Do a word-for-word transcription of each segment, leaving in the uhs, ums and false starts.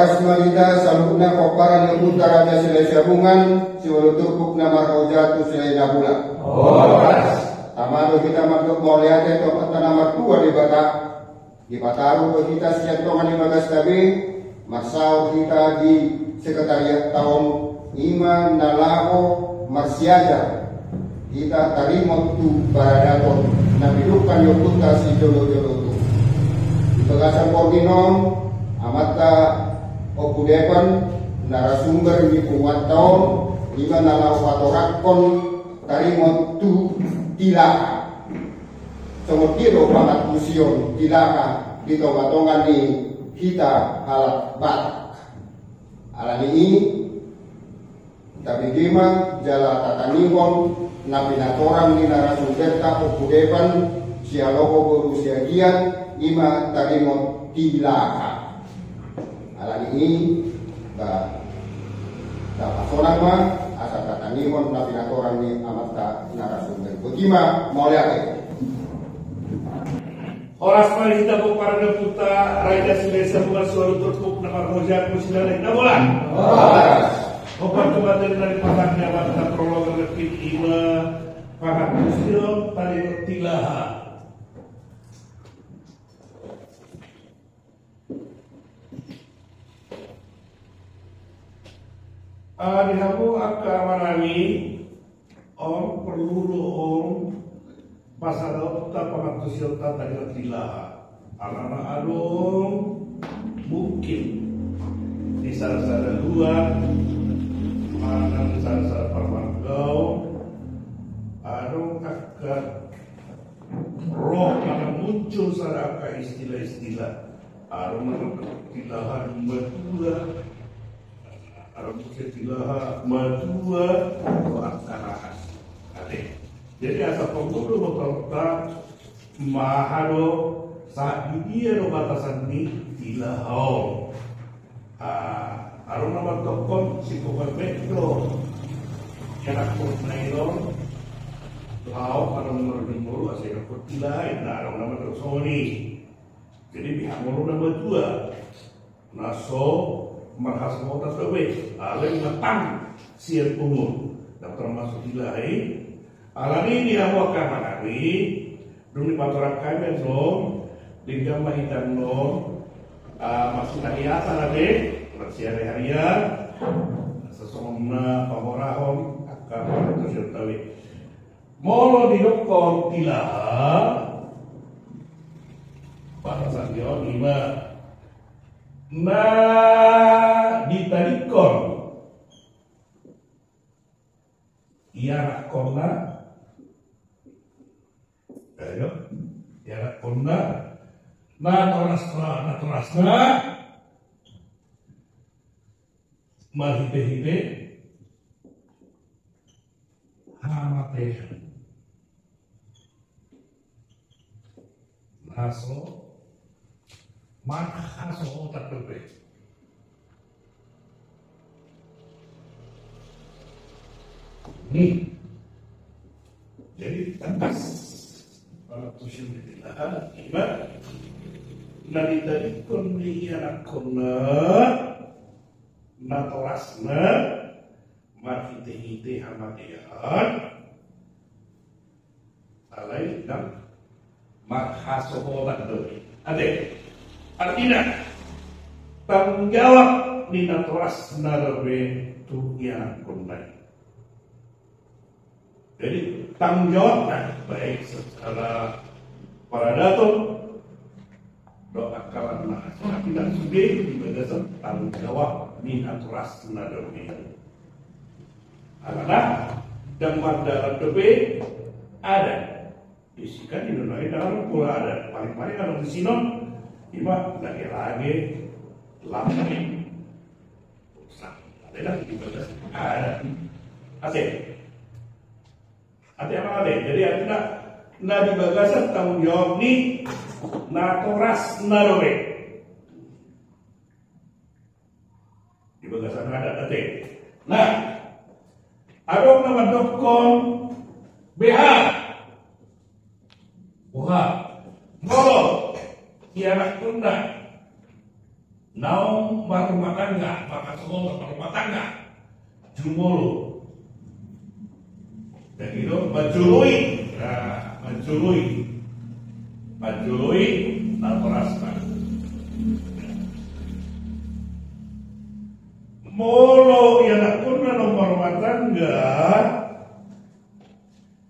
Horas ma di hita saluhutna pomparan ni ompunta Raja Silahisabungan, siualu turpuk na marhaujaan tu Silalahi Napuran. Horas. Tama do hita mandok mauliate tu Amanta na martua Debata. Dipataru do hita sian tonga ni bagasta be, marsaor hita di sekretariatta on, i ma na laho marsiajar hita taringot tu paradaton na pidungka ni ompunta sijolojolo tubu. Di bagasan borngin on, amanta Ompu Depan, narasumber ni punguanta on, i ma na laho patoranghon taringot tu tilaha. Songon dia do pangantusion tilaha di tongatonga ni hita halak Batak. Alani i, tabege ma jala tatangihon na pinatorang ni narasumberta Ompu Depan, sialoho boru Siagian, i ma taringot tilaha. Alani i, ba, tapasonang ma asa tatangihon na pinatorang ni amanta narasumber. Boti ma, mauliate. Horas ma di hita pomparan ni ompunta Raja Silahisabungan, siualu turpuk na marhaujaan tu Silalahi Napuran. Horas. Hombar tu materi na dipasahat ni amanta prolog na tingki, i ma pangantusion taringot tilaha. Ah, di hamu angka amanami, on porlu do on pasahatonta pangantusionta taringot tilaha. Alana adong mungkin di sada-sada luat, manang di sada-sada parmargaon, adong angka ro manang muncul sada angka istilah-istilah. Adong na mandok tilaha matua, adong muse tilaha matua, atau angka rahan. Ate. Jadi asa porlu do botoonta maha do, sahat di dia do batasan ni tilaha on. Ah, adong na mandokkon singkop be do ianakhonna i on, laho adong na ro di ngolu asa ianakhon tilaha i, na adong na mandok songon i. Jadi beha ngolu na matua, na so marhasohotan dope, alai na tang sian umur, na termasuk tilaha i. Alani i di hamu angka amanami, dung dipatorang hami annon, denggan ma hita annon, ah, marsihahiasan ate, marsihariharian, sasongonna pamorahon angka pangantusionta be. Molo didokkon tilaha, batasan ni on i ma na ditadingkon ianakhonna, ayo, ianakhonna, natorasna, natorasna, marhitehite hamatean. Na so marhasohotan dope. Hmm. Jadi tangkas pangantusion di tilaha, i ma na ditadingkon di ianakhonna, natorasna, marhitehite hamatean, alai ndang marhasohotan dope. Ate, artina tanggung jawab ni natorasna dope tu ianakhonna i. Jadi tanggung jawabna baik secara paradaton dohot angka lanna, tapi ndang sude di bagasan tanggung jawab ni natorasna dope. Alana ndang mardalan dope adat. Disi kan di Indonesia ndang adong pola adat, paling-paling adong di sinon, i ma lage-lage lampe. Nah, ate, ndang di bagasan adat. Ate. Ate, amang ate. Jadi artina na di bagasan tanggung jawab ni natorasna dope. Di bagasan adat ate. Nah, adong na mandokkon beha. Boha? Molo ianakhonna Naung marrumah tangga, maka songon marrumah tangga. Jumolo. Jadi do, manjoloi. Nah, manjoloi. Manjoloi natorasna. Molo ianakhonna naung marrumah tangga,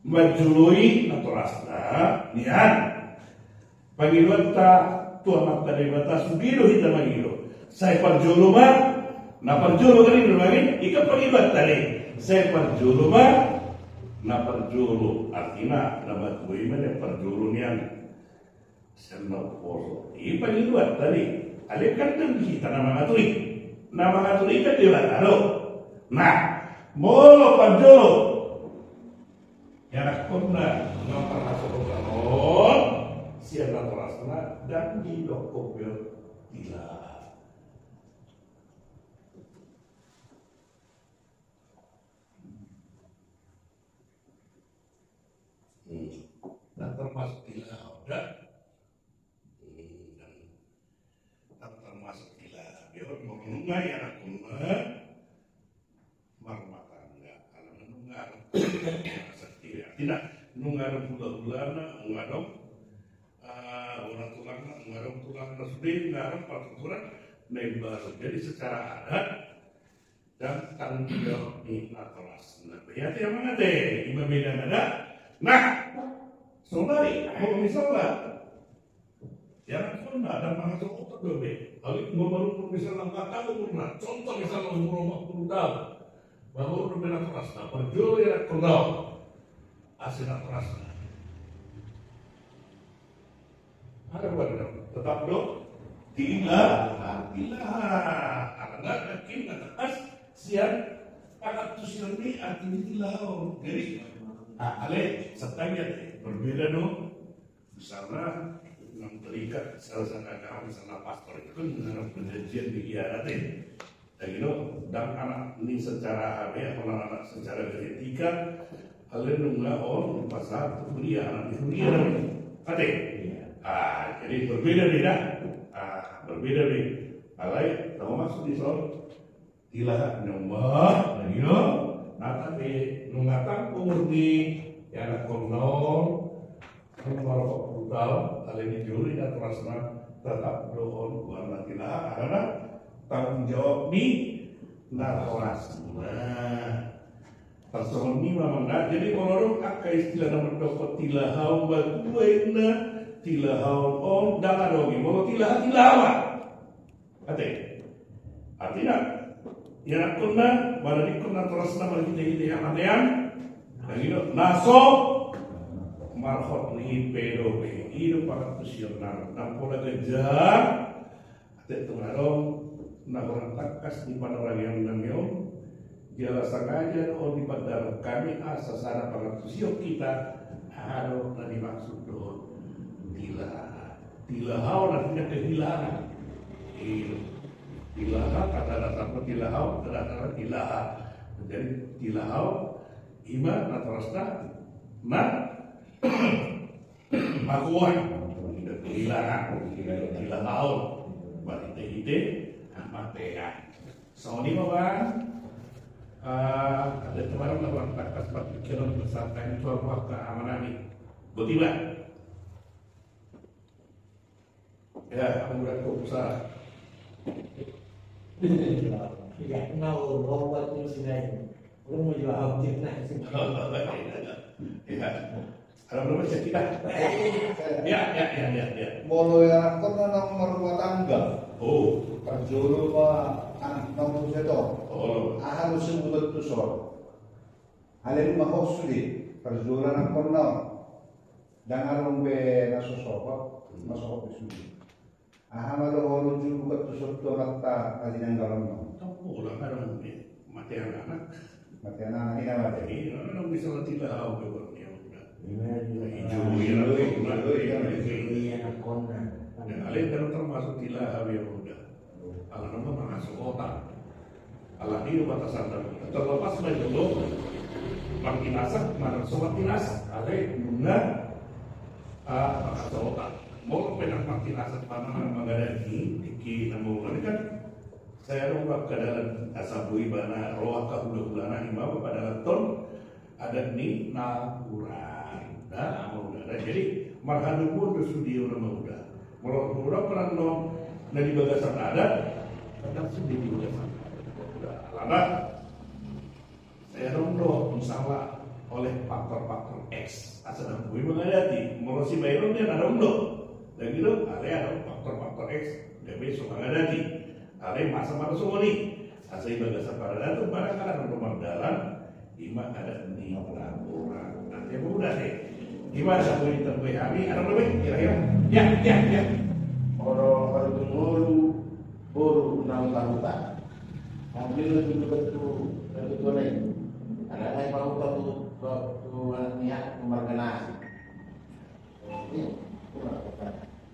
manjoloi natorasna, nian. Pangidoanta tu Amanta Debata, sude do hita mangido. Sai parjolo ma na parjolo, kan i do, kan i? I kan pangidoanta do i. Sai parjolo ma na parjolo. Artina na matua i ma na parjolo nian. Sian na umposo i pangidoanta do i. Alai kan ndang hita na mangatur i. Na mangatur i kan Debata do. Nah, molo parjolo ianakhonna na parhasohotan on, sian natorasna ndang didok be on tilaha. Hmm. Ndang termasuk tilaha on da. Hmm, ndang, ndang termasuk tilaha be on molo nunga ianakhonna marrumah tangga. Alana nunga adong, artina nunga adong hulahulana, nunga adong, ah, bona tulangna, nunga adong tulangna, sude nunga adong partuturan na imbaru. Jadi secara adat dan tanggung jawab ni natorasna. Berarti amang ate, ima bedana da. Nah, sonari, molo misalna ianakhonna ndang mangasohot do be. Alai nunga marumur misalna, nunga tanggung umurna. Contoh misalna umur opat pulu taon. Marumur do be natorasna. Parjolo ianakhonna on. Asa natorasna. Ada buat do. Tetap do. Tilaha. Tilaha. Alana nangkin na tegas sian pangantusion ni arti ni tilaha on. Jadi, ah, alai, setangi ate. Berbeda do. Misalna, nang terikat salah satu agama, misalna pastor itu kan dengan perjanjian di ibarat ya. Jadi lo, ndang anak ni secara apa ya, kalau anak secara genetika, alai nunga on pasal kuliah, anak di kuliah namanya. Ate? Iya. Ah, jadi berbeda beda. Ah, berbeda beda. Alai, tahu maksud di soal tilaha nunga, na i do, na tapi nunga tanggung umur ni ianakhonna on, nunga opat pulu taon, alai dijolo i natorasna, tetap do on goarna tilaha, alana tanggung jawab ni natorasna. Tarsongon i ma amang, jadi molo adong angka istilah na mandok tilaha on matua inna, tilaha on ndang adong i, molo tilaha, tilaha ma. Ate. Artina, ianakhonna, manadingkon natorasna marhitehite hamatean, na i do, na so marhot ni pe dope, i do pangantusion na, na pola ganjang, ate, tung adong na hurang tangkas di panorangion nami on, jala sengaja on dipadalan hami asa sada pangantusion hita, aha do na dimaksud dohot tilaha. Tilaha on artina kehilangan. Iya. Tilaha, kata dasarna tilaha on, kata dasarna tilaha. Jadi tilaha on, ima natorasna, na magoan, kehilangan, tilaha on. Marhitehite hamatean. Songon i ma bang. Eh, ada teman na bang, tangkas partingkian on, bersama ini tuan wakil amanami. Boti bang. Ya, aku udah kok usaha. Ya, mau, mau buat ini sini. Lu mau jual apa? Ya. Ada berapa sih kita? Ya, ya, ya, ya, ya. Molo ianakhonna naung marrumah tangga. Oh. Parjolo ma anak nomor satu. Oh. Aha do sebutan tu sor. Alai nunga hosu di parjolo ianakhonna. Ndang adong be na so sohot, na sohot be sude. Aha ma dohonon julukan tu son tu amanta na tinanggalan on? Tong pola, adong be mate anak. Mate anak, ina mate. Iya, adong misalna tilaha on be borneo. Iya, iya. Iya, iya, iya. Alai ndang termasuk tilaha be on da. Alana nunga mangasohot. Alani do batasan tadi. Terlepas ma jolo, manginasa, manang so manginasa. Alai nunga, ah, mangasohot. Molo pe nang Asa pamana mangadati tingki na mangula kan. Sai adong do angka dalan asa boi ibana ro angka hulahulana ima padanganhon adat ni napuran. Nah, mangula. Nah, jadi marhadomuan do sude na mangula. Molo mangula pe na di bagasan adat, tetap sude di bagasan adat. Alana Sai adong do misalna oleh faktor-faktor X asa na boi mangadati. Molo sibaenon dia na adong do. Dan gitu, alai adong faktor-faktor X gabe so mangadati. Alai masa mana songon i. Asa i bagasan paradaton, barang adong do mardalan, ima adat ni napuran. Nanti apa udah deh. Ima asa boi ditambah hami, adong do be kira-kira. Ya, ya, ya. Olo, olo, tunggu. Boru na huta-huta. Mobil itu juga tu, tu, tu, tu, nih. Ada ngai pahuta tu, tu, tu, anak niat, tu marga nasi. Iya, itu marga.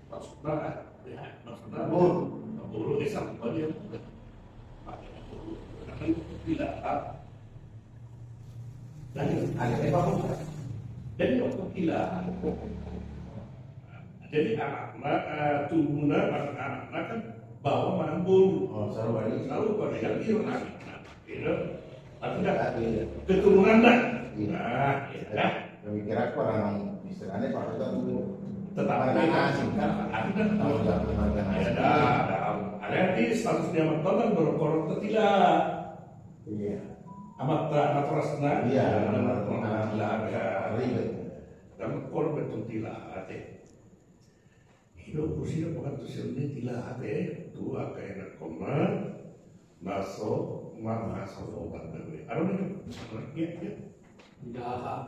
Maksudnya, ya, maksudnya, boru. Boru, eh, sama dia. Pakai boru. Karena itu tidak, ah. Jadi, ada ngai pahuta. Jadi, waktu tidak. Jadi anakna, eh, tubuhna, maksud anakna kan baoa manang boru. Oh, sarupa i. Sarupa i, kan, iya, nah, nah, gitu. Tapi dah, tapi iya. Keturunan dah. Iya. Nah, iya, dah. Pemikiran ku orang istilahnya pahuta tu tetap marga nasi. Kan, tapi dah. Pahuta tu marga nasi. Ya, dah, dah. Ada arti status dia mertua kan berkorok tetila. Iya. Amat tak natorasna. Iya, amat tak natorasna. Ribet. Dan korok betul tetila, ate. Ido, kursi do, bukan tu sini tila ate, tu angka ianakkonna, na so marhasohotan do be. Adong do, ya, ya. Tidak,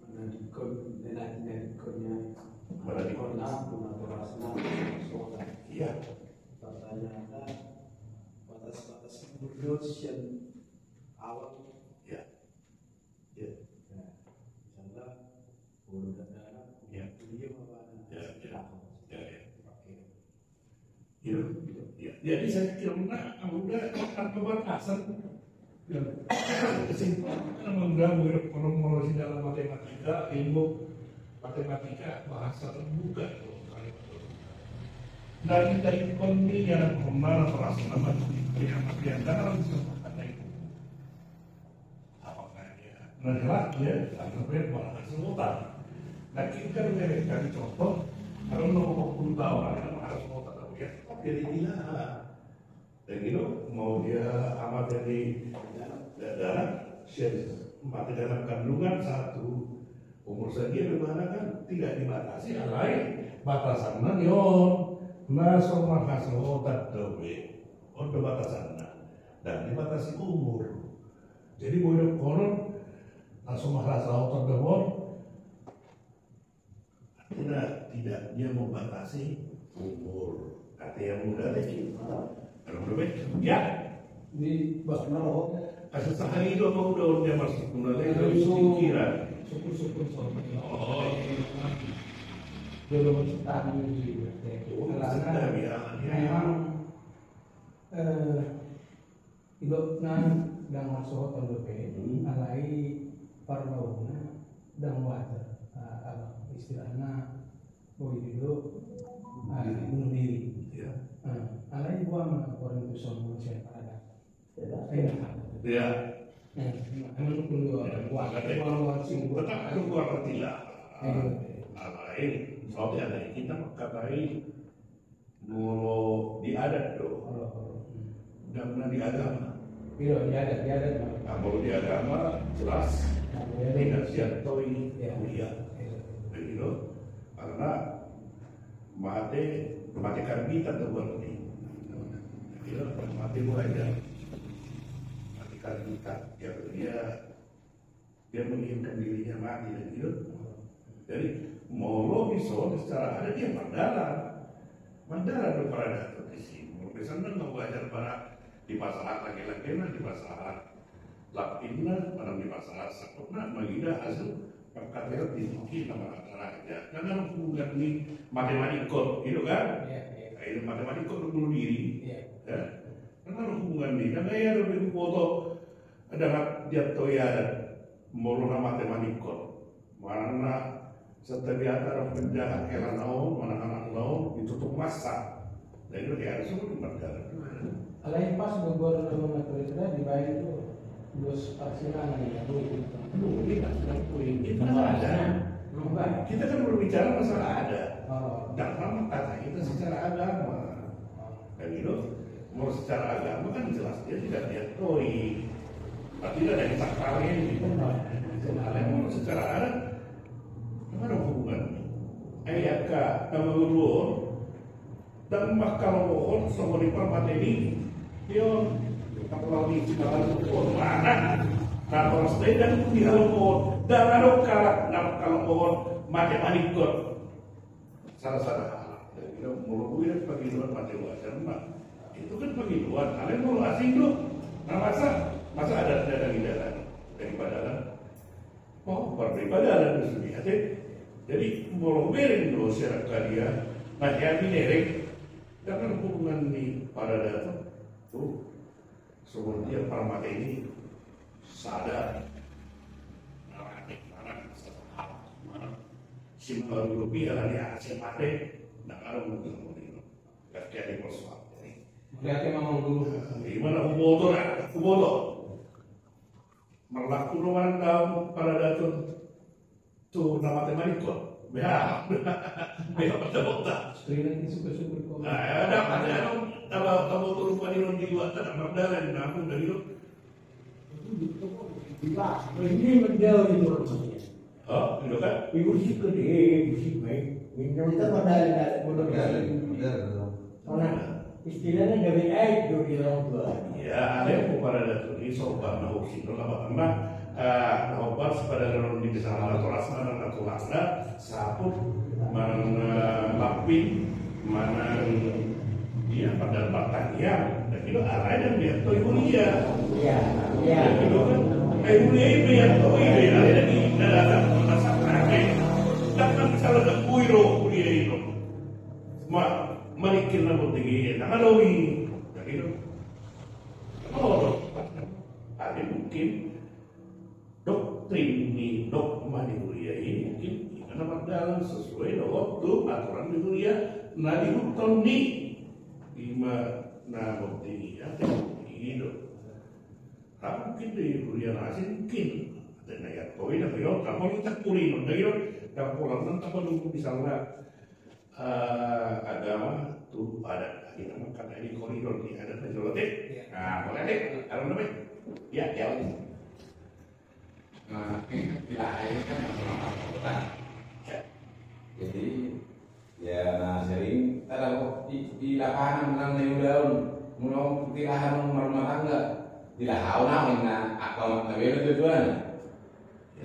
mana dikon, mana dikon ya. Mana dikon? Mana dikon, mana terasna, so. Iya. Pertanyaanna, batas-batas umur sian awal. Iya. Iya. Nah, misalnya, Iya. Iya, iya. Iya, iya. Iya. Iya. Jadi saya kira, nah, udah tanpa batasan. Ya. Kesimpulan, kalau udah, kalau, kalau di dalam matematika, ilmu matematika, bahasa terbuka. Dari, dari kondi yang pernah perasaan apa, yang, yang dalam kesempatan itu. Apakah dia, nah, jelas dia, sampai marhasohotan. Nah, kita kan dari, dari contoh, kalau mau puluh tahun, ada marhasohotan, ya, jadi gila. Dan itu mau dia amat jadi dalam, mati dalam kandungan satu umur sadia, di mana kan tidak dibatasi, alai batasanna ni on, na so marhasohotan do be, on do batasanna, dan dibatasi umur. Jadi, boi do konon, langsung marhasohotan do on. Artinya, tidak dia membatasi umur. Artinya, muda lagi. Kalau muda baik, ya. Di bak naro. Asa sahari itu apa udah dia masuk? Mulai dari pikiran. Syukur-syukur sama. Oh. Belum tadi. Karena memang, eh, Idokna ndang marsohotan dope, alai parbauna ndang wajar, ah, apa istilahna, boi do, ah, bunuh diri. Alai boha ma korintus on molo sian paradaton. Iya. Emang pun dua, boha ma korintus on. Alai, soalnya kita mengkatai Molo di adat do. Ndang na di agama. Iya, di adat, di adat. Nah, molo di agama jelas tidak sian tondi kuliah. Begitu. Karena mate, mate karbitan do berarti. Begitu, mate mulai dari mate karbitan. Ya, dia Dia menginginkan dirinya mati dan hidup. Jadi, molo bisa secara adat dia mardalan. Mardalan do paradaton disi. Molo misalna mau belajar pada dipasahat laki-lakina, dipasahat lapinna, pada dipasahat sakutna, mangida hasil pangkataion di tingki na marhaha raja. Kan ada hubungan ni matematikon, gitu kan? Iya, iya. Nah, ini matematikon bunuh diri. Iya. Ya. Kan ada hubungan ni, kan ada lebih foto Ndang diantoi adat, molo na mate maningkol. Manang na santabi adat, ro penjahat hela na on, manang anak na on, Masa. Jadi dia harus mardalan. Alai pas gogor nama kereta dibayar tu dos parsilangan ya, dua juta. Dua juta, dua juta. Belum bayar. Kita kan berbicara masalah adat. Oh. Dalam kata kita secara agama. Dan itu, mau secara agama kan jelas dia tidak diakui. Berarti tidak ada yang sakralnya gitu. Sebenarnya mau secara adat, mana hubungannya? Eh, ya, Kak, nama guru, dan maka mohon sama di permata ini, dia tak lagi kita lakukan mana? Nah, kalau saya dan di halo mohon, dan ada kalah, nah, kalau mohon, macam anikot. Salah-salah hal. Dan kita mau lebih dari pagi luar mati wajar, Mak. Itu kan pagi luar, kalian mau asing tuh. Nah, masa, masa ada, ada di dalam, daripada kan? Oh, berbeda dan bersedia, ate. Jadi, molo bereng do sirang kadia, nah, ya, binereng, dengan hubungan ni para dato, tuh, sebelum dia para mati ini, sadar, nah, mana, mana, si malu rupiah lah dia, si mati, nah, kalau mau ketemu dia, gak jadi persoalan ini. Berarti memang dulu. Di mana uboto, nah, uboto. Marlaku do manang daong para dato tu na mate manikot. Beha. Beha pada bota. Strina itu suka-suka kau. Nah, ada pada anu, taba, taba turun paniron di luar, tak mardalan, namun dari lu. Ini mendalam itu rasanya. Oh, gitu kan? Ibu sih ke deh, ibu sih main. Minum. Kita mardalan, mardalan. Mardalan. Mana? Istilahnya gabe aib do di orang tua. Ya, ada yang kepada dato ni sobat na hoki no lama karena, eh, na hobar sepada dalam di sana na toras mana na tulangna saput mana, eh, lapin mana dia pada batang ya. Dan itu arahnya dia toy mulia. Iya, iya. Dan itu kan, eh, mulia itu ya toy dia ada di dalam masa pakai. Jangan salah dan buiro mulia itu. Ma, manikir na bonding i, na ngaloi. Jadi, oh, ada mungkin doktrin ni dogma ni huria i mungkin i na mardalan sesuai dohot tu aturan ni huria na dihuthon ni ima na bonding i, ate, i do. Tapi mungkin di huria na asing mungkin. Ate na iat koi na koi, tapi mungkin tak puri, no, na gitu. Dan pulang nang tak perlu misalnya, eh, agama tu adat. Kita mengkatai di koridor di adat na jolo te. Iya. Nah, boleh deh. Kalau namanya. Ya, ya. Nah, ini kan tidak air kan masalah kota. Ya. Jadi, ya, na sering, tada kok di, di lapangan nang na ulaon, mulai di lahan rumah tangga. Di lahan, nah, ini, nah, apa, apa, apa, apa, apa,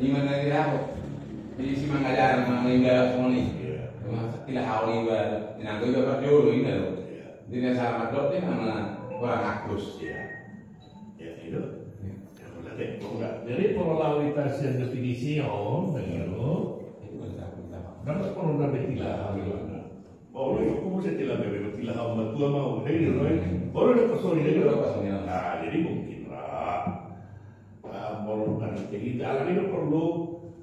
Ima na nilahon. Jadi si mangajar manang na ibarat songon i. Iya. Ima, ilahon ibarat. Inanggo ibarat parjolo inna do. Iya. Jadi na salah mandok dia nama kurang akus. Iya. Ya, itu. Iya. Ya, udah deh, udah. Jadi pola lalu ita sian definisi on, begitu. Itu kan tak, tak. Dapat pola dapat ilahon. Olo, ya, aku mesti tilang bebe, tilang hamba tua mau. Jadi, olo, ya, sorry, jadi, nah, jadi mungkin lah. Ah, molo bukan jadi, dalam ini perlu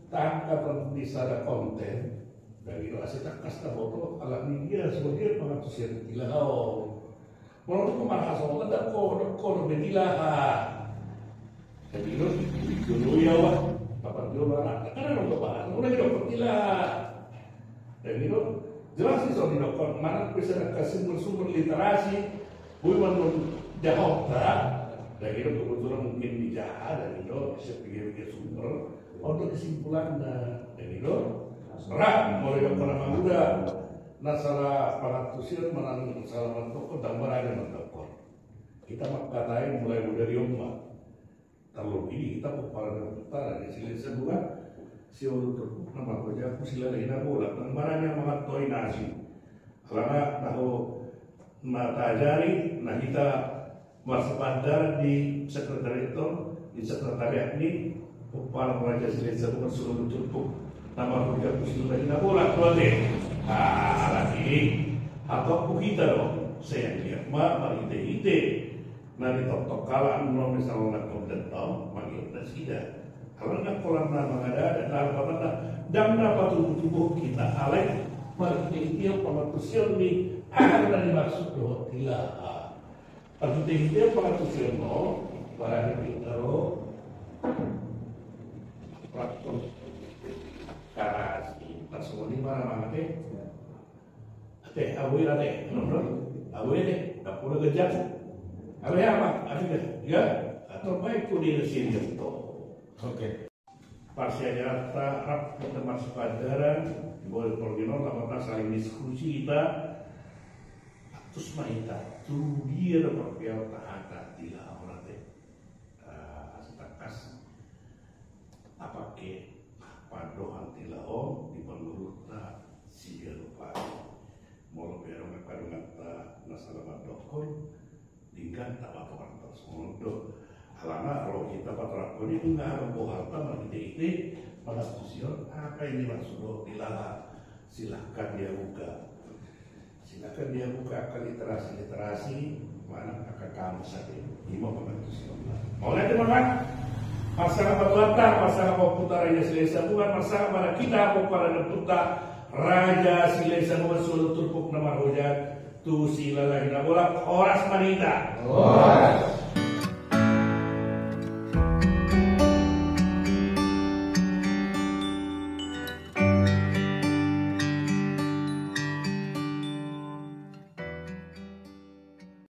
tangkapan di sada konten. Dan itu asli tangkas taboto, alat media, sebagai pengatus yang tilang. Molo tu marhasohotan, ndang ko, ndang ko, ndang dilaha. Jadi, lo, jolo ya, wah, paparjolo anak, kan ada lo bahan, udah gitu, dilaha. Jadi, lo, jelas sih, so, didokkon, mana bisa ada sumber-sumber literasi, boi manun jahok, ta? Dan itu kebetulan mungkin di Jaha, dan itu bisa pikir-pikir sumber, untuk kesimpulan, dan itu, rak, molo didokkon anak muda, na salah pangantusian, manang salah mandokkon, dan mana aja mandokkon. Kita mangkatai mulai dari omma. Terlebih kita pomparan utara di sini sebuah si ulu turpuk nama kerja aku sila lagi na bola. Nang mana dia mangatoi nasi. Alana tahu mata jari, nah kita masuk bandar di sekretariat, di sekretariat ni pomparan raja sila sebuah si ulu turpuk. Nama kerja aku sila lagi na bola, tuh deh. Nah, lagi atau kita dong, saya lihat ma, ma ite-ite. Na ditoktok halak molo misalna konten tong, mangido nasida. Alana na pola na mangada-ada, na ala patanda, ndang na patubu-tubu kita alai, Marhitehite pangantusion ni aha na nimaksud dohot di laha. Marhitehite pangantusion on, barang pinta ro rakkon karasi, pas songon i ma ra mangate. Ate, awe ate, non, non. Awe ate, tak pula gejak. Awe ama, awe gejak. Ya, atau baik ku di sini to. Oke. Parsiajaraanta rap hita marsipajaran, boleh porginon, apala saling diskusi hita. Antus ma hita, tu dia do parpiaon ta hata di laha on ate. Ah, asa tangkas. Apala ke pandohan di laha on, di pandohan ta, siganup ari. Molo pe adong angka donganta na sala mandokkon, denggan ta patorang tarsongon do. Alana ro hita patorangkon i nunga adong bohalta marhitehite pangantusion, aha i nimaksud dohot di laha. Silahkan dibuka. Silahkan dibuka angka literasi-literasi, manang angka kamus ate. I ma pangantusion. Mauliate ma. Marsangap ma Tuhanta, marsangap ma Ompunta Raja Silahisabungan, marsangap ma hita pomparan ni Ompunta Raja Silahisabungan, solu turpuk na marhojat, tu silalahi na bolak, horas ma hita. Horas.